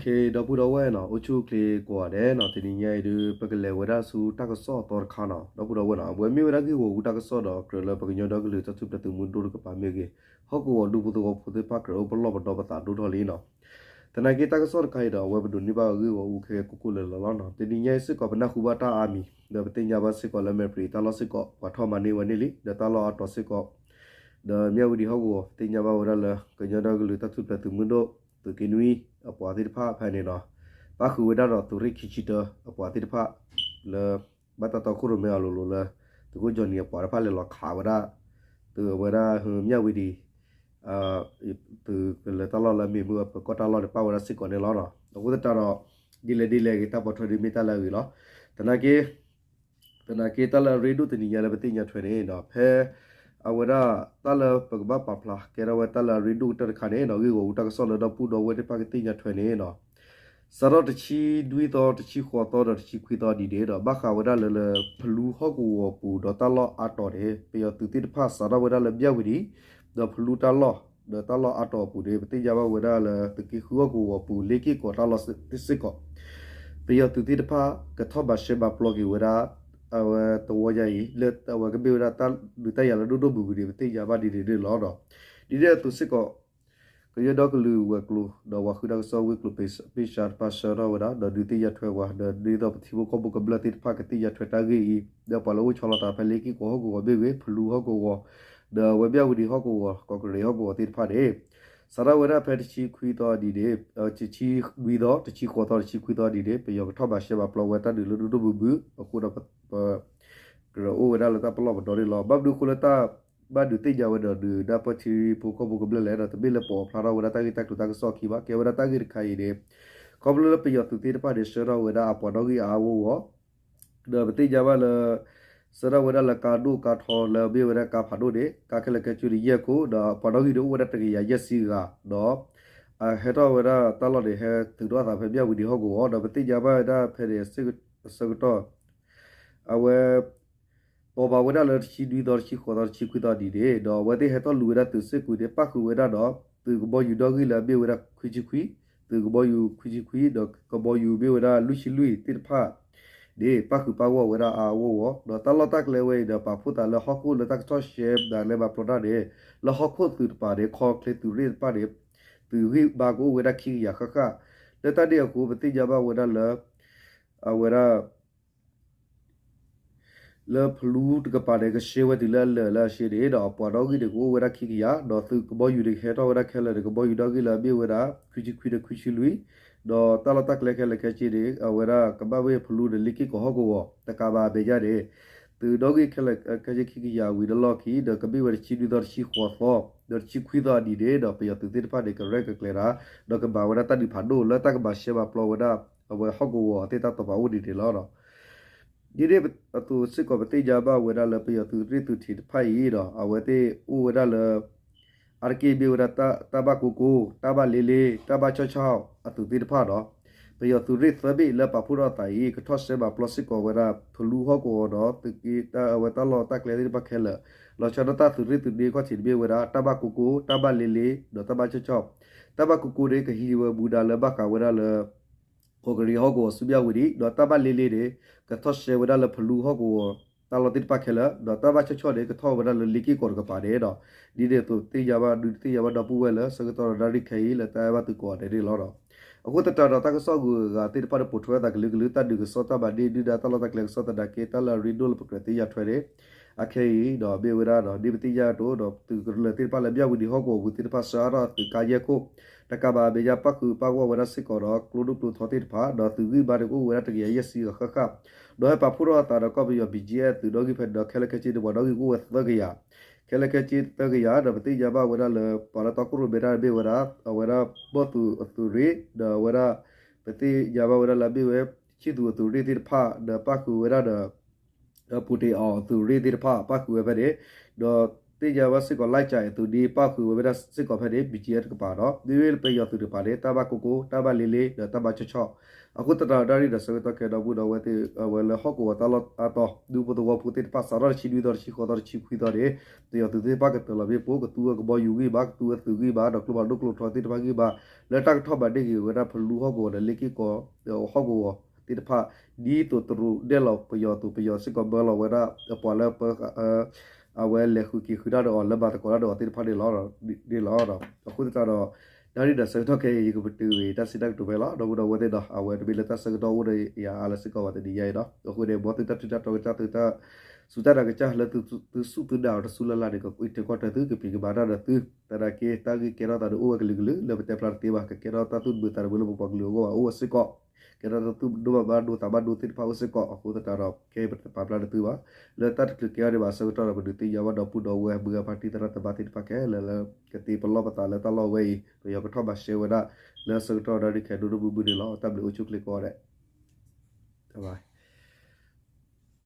ဒီပုၢ်ဒီဝဲၢ်နီၤ အိၣ်ဆူၣ်အိၣ်ချ့ကိးဂၤဒဲးနီၤ, တနံၤညါအံၤဒုး ပကလဲၤဝဲဒၣ်ဆူတၢ်ကစီၣ်အသီတခါနီၤ. ဒီပုၢ်ဒီဝဲၢ်နီၤ အဝဲမ့ၢ်ဝဲဒၣ်ဂ့ၢ်ဂီၢ်အူတၢ်ကစီၣ်ဒီး ကြၢးလၢပကညီဒီကလုာ်တၢ်ထူၣ်ဖျဲးသုးမုၢ်ဒိၣ်တကပၤမ့ၢ်ဂ့ၤ, ဟီၣ်ကဝီၤဒူဖိသဝီဖိသ့ၣ်တဖၣ်ကြၢးအိၣ်ပလီၢ်ပဒီပသးဒိၣ်ထီၣ်လံနီၤ. သနာ်က့တၢ်ကစီၣ်တခါအံၤဒီး အဝဲပဒိးန့ၢ်ဘၣ်ဂ့ၢ်ဂီၢ်အူခဲကိၣ်ကိၣ်လၢလီၤလီၤနီၤ. တနံၤညါအံၤစ့ၢ်ကီး ပနၢ်ဟူဘၣ်တၢ်အါမံၤ ဒီးပသ့ၣ်ညါဘၣ်စ့ၢ်ကီးလၢမဲာ်ပြံးတၢ်လီၢ်စ့ၢ်ကီး ပှၤထီၣ်မၤန့ၢ်ဝဲန့ၣ်လံ, ဒီးတၢ်လီၢ်အါတီၤစ့ၢ်ကီး ဒီးမၠၣ်ဝတံၤဟီၣ်ကဝီၤ သ့ၣ်ညါဘၣ်ဝဲဒၣ်လၢ ကညီဒီကလုာ်တၢ်ထူၣ်ဖျဲးသုးမုၢ်ဒိၣ် သုးက့နွံ အပှၤသ့ၣ်တဖၣ်ဖဲန့ၣ်နီၤ, ပၣ်ဃုာ်ဝဲဒၣ်ဒီးသုးရ့ၣ်ခံဆံတၢ အပှၤသ့ၣ်တဖၣ် လၢ ဘၣ်တၢ်တီခိၣ်ရိၣ်မဲအလိၤလိၤလၢ သုးခိၣ်ကၠီနံၤအပှၤတဖၣ်လဲၤလီၤခးဝဲဒၣ် သုးဝဲဒၣ်မၠၣ်ဝတံၤ သုးကလၢၤတၢ်လီၢ်လၢမ့ၢ်မုၢ်အပၢၤကီၢ်တၢ်လီၢ်န့ၣ် ပၣ်ဝဲဒၣ်စ့ၢ်ကီးန့ၣ်လီၤ. အဃိသတးဒီး ဒ်လဲၣ်ဒ်လဲၣ်ဂ့ၤ တၢ်ပိာ်ထွဲဒုးမ့ၢ်တၢ်လၢအဂ့ၤလီၤ. သနာ်က့ သနာ်က့တၢ်လၢအရ့ဒိၣ်တနံၤညါလၢပသ့ၣ်ညါထွဲန့ၣ်ဒီး ဖဲ အဝဲဒၣ်တၢ်လၢပကဘၣ်ပာ်ဖျါကဲထီၣ်ဝဲတၢ်လၢအရ့ဒိၣ်ကတၢၢ်တခါန့ၣ်ဒီး ဂ့ၢ်ဂီၢ်အူတၢ်ကစီၣ်လၢဒီပုၢ်ဒီဝဲၢ်သ့ၣ်တဖၣ်ကသ့ၣ်ညါထွဲန့ၣ်ဒီး စးထီၣ်တဆံနွံသီ တဆံဃိးသီဒီးတဆံခွံသီဒ်န့ၣ်ဒီး ဘၣ်ဃးဝဲဒၣ်လၢလၢ ဖလူဟီၣ်ကဝီၤပူၤဒီးတၢ်လီၢ်အါတီၤန့ၣ် ပယီၤသုးသ့ၣ်တဖၣ်စးထီၣ်ဝဲဒၣ်လၢမၠၣ်ဝတံၤ ဒီးဖလူတၢ်လီၢ် ဒီးတၢ်လီၢ်အါတီၤအပူၤန့ၣ် ပသ့ၣ်ညါဘၣ်ဝဲဒၣ်လၢသုးက့ဃုဟီၣ်ကဝီၤပူၤ လ့က့ၢ်ကီးတၢ်လီၢ်စ့ၢ်ကီး ပယီၤသုးသ့ၣ်တဖၣ် ကထီၣ်ဘၣ်ရှဲဘၣ်ပျီက့ၤဝဲဒၣ် အဝဲသဝီယါအံၤ လၢအဝဲကမ့ၢ်ဝဲဒၣ်တၢ်ဒုးတၢ်ယၤလၢဒိၣ်ဒိၣ်မုၢ်မုၢ်န့ၣ် ပသ့ၣ်ညါဘၣ်ဒ်န့ၣ်န့ၣ်လီၤ. ဒ်န့ၣ်အသိးစ့ၢ်ကီး ကညီဒီကလုာ်ဝဲၤကျိၤ ဒီးပှၤဃုတၢ်ကစီၣ်ဝ့ၢ်ကျိၤပ့ၢ်စၢ်တဖၣ်ဆှၢထီၣ်ဝဲဒၣ် ဒီးဒုးသ့ၣ်ညါထွဲပှၤ ဒီးဒ်သိးပထံဖိကီၢ်ဖိကမျၢၢ်သ့ၣ်တဖၣ်ကသ့ၣ်ညါထွဲတၢ်ဂ့ၢ်အံၤ ဒီးပှၤလၢအိၣ်ဆီလီၤသးဖဲလ့က့ၢ်ကီးဟီၣ်ကဝီၤမ့ၢ်ဂ့ၤ ဖလူဟီၣ်ကဝီၤ ဒီးအဝဲမၠၣ်ဝတံၤဟီၣ်ကဝီၤ ကီးကရ့းဟီၣ်ကဝီၤသ့ၣ်တဖၣ်န့ၣ် စးထီၣ်ဝဲဒၣ်ဖဲတဆံခွံသီဒ်န့ၣ် တဆံနွံသီ တဆံဃိးသီ တဆံခွံသီဒ်န့ၣ် ပယီၤကထီၣ်ဘၣ်ရှဲဘၣ်ပျီဝဲတၢ်ဒုးလၢဒိၣ်ဒိၣ်မုၢ်မုၢ် အဃိဒီး ကြၢးအိၣ်ဝဲဒၣ်လၢတၢ်ပလီၢ်ပဒီန့ၣ်လီၤ. ဘၣ်မနုၤအဃိလၢတၢ်ဘၣ်ဒုးသ့ၣ်ညါဝဲဒီးဒုးဒၣ်ပှၤထံဖိကီၢ်ဖိကမျၢၢ်လဲၣ်ဒီး တမ့ၢ်လၢပအီၣ်ဖျါထီၣ်ဝဲဒၣ်တၢ်ဂ့ၢ်တၢ်ကျိၤတၢ်ကစီၣ်အခံဘၣ်. ကဲဝဲဒၣ်တၢ်ဂ့ၢ်တခါအံၤန့ၣ် ခီဖျိလၢပယီၤသုးသ့ၣ်တဖၣ်န့ၣ် ဆှၢထီၣ်ဝဲဒၣ်အပှၤဒီဂံၢ်အါအါဂီၢ်ဂီၢ် ဒီးပသ့ၣ်ညါဘၣ်လၢ ဆှၢထီၣ်ဝဲဒၣ်လၢကါဒိၣ်ကါထီလၢအမ့ၢ်ဝဲဒၣ်ကါဖးဒိၣ်န့ၣ် ကါခဲလၢာ်ခဲဆ့န့ၣ်ယဲၢ်ခိၣ် ဒီးပှၤဒီဂံၢ်န့ၣ်အိၣ်ဝဲဒၣ်တကယၤယဲၢ်ဆံဂၤ ဒီး အဟဲထီၣ်ဝဲဒၣ်တၢ်လီၢ်န့ၣ် ဟဲသုးထီၣ်အသးဖဲမၠၣ်ဝတံၤဟီၣ်ကဝီၤ ဒီးပသ့ၣ်ညါဘၣ်ဝဲဒၣ်ဖဲန့ၣ် အဆၢကတီၢ် အဝဲ ပိာ်မၤဝဲဒၣ်လၢတဆံနွံသီ တဆံဃိးသီ တဆံခွံသီဒ်န့ၣ် ဒီးအဝဲသ့ၣ်ဟဲထီၣ်လူၤဝဲဒၣ်သုးစ့ၢ်ကီးန့ၣ် ပၣ်ဃုာ်ဝဲဒၣ်ဒီး သုးကဘီယူၤဒီဂံၢ်လၢအမ့ၢ်ဝဲဒၣ်ခွံဆံခွံ, သုးကဘီယူၤခွံဆံခွံ ဒီးကဘီယူၤမ့ၢ်ဝဲဒၣ်လွံၢ်ဆံလွံၢ်သ့ၣ်တဖၣ်န့ၣ် ပၣ်ဃုာ်ပၣ်ဂီၢ်ဝဲဒၣ်အါအါဂီၢ်ဂီၢ် ဒီးတၢ်လီၢ်တၢ်ကျဲဝဲအံၤဒီး ပာ်ဖှိၣ်သးလၢဟီၣ်ခိၣ်လၢတၢ်ကထီၣ်ရှဲဘၣ်လဲၤဘၣ်ပျီတၢ်န့ၣ် လၢဟီၣ်ခိၣ်သုးတပၤန့ၣ် ခီချ့သုးရ့ၣ်တဖၣ်န့ၣ် သုးဂံၢ်ဘါကအိၣ်ဝဲဒၣ်ခံကယၤဃၣ်ဃၣ်, လၢတၢ်န့ၣ်အဃိ ပသ့ၣ်ညါဘၣ်ဝဲဒၣ်လၢ အဝဲဒၣ် လၢဖလူတကပၤန့ၣ် ကရှဲဝဲတုၤလၢအလၢာ်လၢအရှဲန့ၣ်ဒီး အပှၤဒီဂံၢ်န့ၣ် ကအိၣ်ဝဲဒၣ်ခံကယၤ, ဒီးသုးကဘီယူၤန့ၣ် ကဟဲထီၣ်ဝဲဒၣ်ခဲလၢာ်န့ၣ် ကဘီယူၤဒီဂံၢ်လၢအမ့ၢ်ဝဲဒၣ် ခွံဆံခွံဒီးခွံဆံလွံၢ်, ဒီးတၢ်လီၢ်တၢ်ကျဲခဲလၢာ်ခဲဆ့န့ၣ် အဝဲဒၣ်ကဘၣ်ဝဲဖလူန့ၣ် လ့က့ၢ်ကီးဟီၣ်ကဝီၤ တကးဘၣ်အမဲာ်ညါန့ၣ် သုးဒီဂံၢ်ခဲလၢာ်ခဲဆ့ခံကယၤဝံၤတလီၢ်ခံ ဒီးကဘၣ်ဝဲတဆံနွံသီတဆံဃိးသီ ဒီးတဆံခွံသီဒ်န့ၣ် ဒီးပယီၤသုးသ့ၣ်တဖၣ်န့ၣ် ကရဲၣ်ကကျဲၤတၢ် ဒီးကမၤဝဲဒၣ်တၢ်ဒုးဖးဒိၣ်လၢတၢ်ကဘၣ်ရှဲဘၣ်ပျီဝဲဒၣ် အဝဲဟီၣ်ကဝီၤသ့ၣ်တၢ်တီၤပာ်အိၣ်ဒ်န့ၣ်လီၤ. ဒ်န့ၣ်အသိးစ့ၢ်ကီး ပသ့ၣ်ညါဘၣ်ဝဲဒၣ်လၢပယီၤသုးရ့ၣ်သုးထံးတဖၣ်အံၤဒီး အဝဲသ့ၣ်အိၣ်ဝဲဒၣ်လၢ အါတက့ၢ်မ့ၢ်ဝဲဒၣ် တၢ်ဘၣ်ကိကိ, တၢ်ဘၣ်လ့လ့, တၢ်ဘၣ်ဆီၣ်ဆီၣ်အသုးသ့ၣ်တဖၣ်ဒီး ပယီၤသုးရ့ၣ်သၢဘ့ၣ်လၢပာ်ဖှိၣ်ထီၣ်အသးအံၤ ကထီၣ်ရှဲဘၣ်ပျီစ့ၢ်ကီးဝဲဒၣ် ဖလူဟီၣ်ကဝီၤဒီး သုးက့ အဝဲတၢ်လီၢ်တၢ်ကျဲသ့ၣ်တဖၣ်ခဲလၢာ်, လီၤဆီဒၣ်တၢ်သုးရ့ၣ်သုးန့ၢ်ခီၣ်ထံးတဘ့ၣ်ဝဲဒၣ် တၢ်ဘၣ်ကိကိ, တၢ်ဘၣ်လ့လ့, ဒီးတၢ်ဘၣ်ဆီၣ်ဆီၣ်, တၢ်ဘၣ်ကိကိန့ၣ် ကဟံးဝဲမူဒါလၢဘၣ်ဃးဝဲဒၣ်လၢ ကီးကရ့းဟီၣ်ကဝီၤဆူမၠၣ်ဝတံၤ ဒီးတၢ်ဘၣ်လ့လ့န့ၣ် ကထီၣ်ရှဲဝဲဒၣ်လၢဖလူဟီၣ်ကဝီၤ တၢ်လီၢ်သ့ၣ်တဖၣ်ခဲလၢာ် ဒီးတၢ်ဘၣ်ဆီၣ်ဆီၣ်န့ၣ် ကထီၣ်ဝဲဒၣ်လၢလ့က့ၢ်ကီးတကပၤန့ၣ်ဒီး ဒ်န့ၣ်အသိးသ့ၣ်ညါဘၣ် ဒုးသ့ၣ်ညါဘၣ်ဒီပုၢ်ဝဲၢ်လၢ ဆၢကတီၢ်ဒီးနၣ်ရံၣ်ခဲအံၤ လၢတၢ်အဲၣ်ဘၣ်သုကိးဂၤဒဲးန့ၣ်လီၤ. အဃိသတးဒီး တၢ်ကစီၣ်ဂုၤဂၤသ့ၣ်တဖၣ်ဒီးပိာ်ထွဲအသးကလုာ်ကလုာ် တၢ်ဒုးကစီၣ်တၢ်မၤန့ၢ်ဒုၣ်ဒါတၢ်လီၢ်တၢ်ကျဲကစီၣ်သနာ်က့ တၢ်လၢအရ့ဒိၣ်လၢပကြၢးသ့ၣ်ညါထွဲန့ၣ် အခဲအံၤဒီးမ့ၢ်ဝဲဒၣ်ဒီး ဒ်ပသ့ၣ်ညါအသိးဒီး သုးကရၢၢ်သ့ၣ်တဖၣ်လၢမၠၣ်ဝတံၤဟီၣ်ကဝီၤပူၤသ့ၣ်တဖၣ် ဆှၢအါထီၣ်အသုးကါယဲၢ်ခိၣ် တကးဘၣ်အမဲာ်ညါ ပၣ်ဃုာ်ပၣ်ဂီၢ်ဝဲဒၣ်စ့ၢ်ကီးဒီး ကျိဒိၣ်ကျိထီသ့ၣ်တဖၣ် ဒီးသုးဂံၢ်ဘါန့ၣ် ကအိၣ်ဝဲဒၣ်တကယၤယဲၢ်ဆံဂၤဃၣ်ဃၣ် ဒီးဟဲပာ်ဖှိၣ်ထီၣ်အသးဒီးကီၢ်ပယီၤ ဘံၣ်ကၠံၣ်အဲၣ် သုးဒီဂံၢ်ဖဲန့ၣ်ဒီး ခဲလၢာ်ခဲဆ့န့ၣ် ပှၤဒီဂံၢ်ကအိၣ်ဝဲသၢကယၤ ခဲလၢာ်ခဲဆ့သၢကယၤ ဒီးပသ့ၣ်ညါဘၣ်ဝဲဒၣ်လၢ ပှၤလၢတီခိၣ်ရိၣ်မဲတၢ်မ့ၢ်ဝဲဒၣ် အဝဲဒၣ်ဘီၣ်သုးအသုးရ့ၣ် ဒီးအဝဲဒၣ် ပသ့ၣ်ညါဘၣ်ဝဲဒၣ်လၢအမ့ၢ်ဝဲ ခၠံၣ်သူးအသုးရ့ၣ်သ့ၣ်တဖၣ် ဒီးပၣ်ဃုာ်ဝဲဒၣ်ဒီး ပူၤတ့ၤအီၤအသုးရ့ၣ်သ့ၣ်တဖၣ် ပၣ်ဃုာ်ဝဲဖဲန့ၣ် ဒီး သ့ၣ်ညါဘၣ်စ့ၢ်ကီး လၢကၠၤအသုးဒ်ပၣ်ဃုာ်ဝဲဒၣ်စ့ၢ်ကီးဖဲန့ၣ် ဘံၣ်ကၠံၣ်အဲၣ်တကပၤဒီး ဒ်ပယီၤသုးတကပၤန့ၣ် တၢ်ဘၣ်ကိၢ်ကိၢ် တၢ်ဘၣ်လ့လ့ ဒီးတၢ်ဘၣ်ဆီဆီ အဃိသတးဒီး တၢ်ရ့ဒီးဆၢကတီၢ်ခဲအံၤဒီပုၢ်ဒီဝဲၢ်သ့ၣ် အဝဲလၢဟီၣ်ကဝီၤတၢ်လီၢ်အါတီၤ ဒူဖိသဝီဖိသ့ၣ်တဖၣ် စးထီၣ်တဆံနွံသီ တဆံဃိးသီ တဆံခွံသီန့ၣ် ပယီၤသုးသ့ၣ်တဖၣ်ကတၢၢ်လီၤမ့ၣ်ပိၢ် ကသူအကဘီယူၤဂံၢ်ဘါ ကသူအသုးဂံၢ်ဘါ ဒီးကျိဖးဒိၣ်ကျိထီသ့ၣ်တဖၣ်ဂံၢ်ဘါ လၢတၢ်ကထီၣ်ဘးန့ၢ်က့ၤဝဲဒၣ်ဖလူဟီၣ်ကဝီၤဒီးလ့ၣ်က့ၢ်ကီ ဟီၣ်ကဝီၤသ့ၣ်တဖၣ် ဒ်သိးတရူးဒဲၣ်လီၤပယီၤအသိး ပယီၤစ့ၢ်ကီးမၢလီၤဝဲဒၣ် ပှၤလၢ အဝဲလဲၤဃုာ်က့ၤဃုာ်တၢ်ဒီးအီၤ လၢမၤသကိးတၢ်ဒီးအီၤသ့ၣ်တဖၣ်န့ၣ်လီၤ. အဃိသတးဒီး တၢ်ရ့ဒီးဆၢကတီၢ်ခဲအံၤ ယကပတုာ်ဝဲတၢ်စံးတၢ်ကတိၤဖဲလီၤ ဒီပုၢ်ဒီဝဲၢ်သ့ၣ်ဒီး အဝဲတမ့ၢ်လၢတၢ်ဆၢကတီၢ်အိၣ်ဒီးယၤအါလၢစ့ၢ်ကီးဘၣ်တနံၤညါအံၤဒီး အဃိန့ၣ် မ်သုတၢ်ထူးတၢ်တီၤကစၢ် သုတၢ်စူၢ်တၢ်နာ်ကစၢ်လၢသုစူၢ်သုနာ်အီၤတစူၢ်လၢ်လၢ်န့ၣ် ကကွံာ်တၢ်ကီၢ်တၢ်သု ကပံၤကမၤတၢ်ဒီးသု သနာ်က့ တၢ်ဂ့ၢ်ကဲထီၣ်သးဒီးအိၣ်ဝဲကလုာ်ကလုာ် လၢပတဲဖျါတသ့ဘၣ် ကကဲထီၣ်တၢ်သူၣ်တမုာ်သးတမုာ်လၢပပှၤကလုာ်အဂီၢ်ဘၣ် အိၣ်ဝဲစ့ၢ်ကီး ကဲထီၣ်တၢ်သူၣ်ဒိၣ်ဘၣ်ဘၣ်ဒိသးဘၣ်ဒိသ့ၣ်တဖၣ်အိၣ်စ့ၢ်ကီး အဃိသတးဒီး ခဲအံၤပတပာ်ဖျါတသုဘၣ် လၢတၢ်တချုးကဲထီၣ်ဒံးဘၣ်အဆၢကတီၢ်ဒီး ပဒုးသ့ၣ်ညါဘၣ်ဒီပုၢ်ဒီဝဲၢ် မုၢ်ဂၤဖါတံၢ်သရၣ်သမါသ့ၣ်တဖၣ်ခဲလၢာ်လၢ ကသ့ပလီၢ်ပသးလၢတၢ်လီၢ်ဝဲအံၤ ပယီၤကထီၣ်ဘးရှဲဝဲဒၣ် လၢဆၢကတီၢ်ဒီးဒုးခဲဒိၣ်ဒိၣ်မုၢ်မုၢ်န့ၣ်လီၤ. တၢ်ဘျုးအိၣ်ဆူၣ်ချ့ကိးဂၤဒဲး.